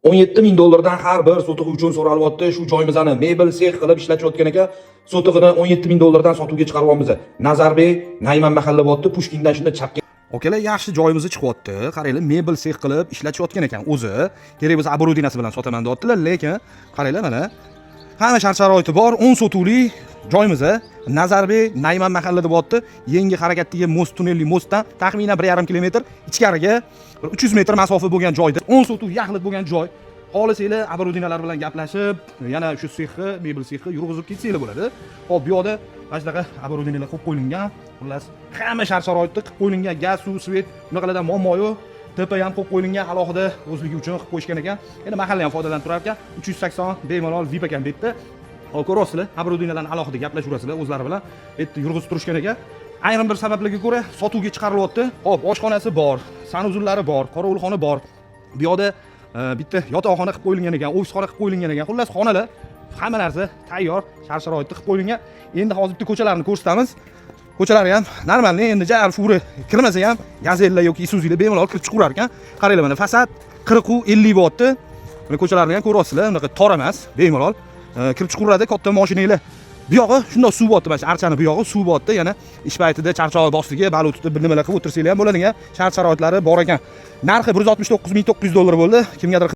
17 ming dollardan har bir sotig'i uchun so'ralyapti. Shu joyimizni mebel sex qilib ishlatayotgan ekan. Sotig'ini 17 ming dollardan sotuvga chiqaryapmiz. Nazarbek, Nayman mahalla bo'lyapti. Pushkindan shunda chapga. Akalar, yaxshi joyimizni chiqyapti. Qaranglar, mebel sex qilib ishlatishayotgan ekan o'zi. Kerak bo'lsa, оборудование si bilan sotaman deyaptilar, lekin qaranglar, mana hamma shart sharoiti bor, 10 sotuvli joyimiz. Nazarbek, Nayman mahallada bo'lyapti. Yangi harakatdagi мост, tunnelli мост dan taxminan 1,5 kilometr ichkariga, bir 300 metr masofa bo'lgan joyda 10 sotuv yaxlit bo'lgan joy. Xohlasanglar, оборудования lar bilan gaplashib, yana shu sexni, mebel sexni yurg'izib ketsanglar bo'ladi. Hop, bu yoqda mana shunaqa оборудования lar qo'yib qo'yilgan. Xullas, hamma shart sharoitni qilib qo'yilgan, gaz, suv, свет, bunaqalardan muammo yo'q. TP ham qo'yib qo'yilgan, alohida o'zligi uchun qilib qo'yishgan ekan. Endi mahalla ham foydalanib turar ekan. 380 bemalol VIP ekan bu yerda. Hop, ko'ryapsizlar, оборудования larni alohida gaplashaverasizlar o'zlari bilan. Bu yerda yurg'izib turishgan ekan. Ayrim bir sabablarga ko'ra sotuvga chiqarilyapti. Hop, oshxonasi bor, санузел lari bor, qorovulxona bor. Bu yoqda bitta yotoqxona qilib qo'yilgan ekan, ofisxona qilib qo'yilgan ekan. Xullas, xonalar, hamma narsa tayyor, shart sharoitda qilib qo'yilgan. Endi hozir bitta ko'chalarni ko'rsatamiz. Ko'chalari ham нормальный, endi ja фура kirmasa ham, Gazellar yoki Isuzular bemalol kirib chiqaverar ekan. Qaranglar, mana fasad 40 u 50 bo'lyapti. Mana ko'chalarni ham ko'ryapsizlar, unaqa tor emas, bemalol kirib chiqaveradi katta mashinalar. Bu yog'i shundoq suv bo'lyapti, mana shu archani bu yog'i suv bo'lyapti. Yana ish paytida charchoq bosdiga baliq tutib, bir nimalar qilib o'tirsanglar ham bo'ladigan shart sharoitlari bor ekan. Narxi 169 900 dollar bo'ldi. Kimgadir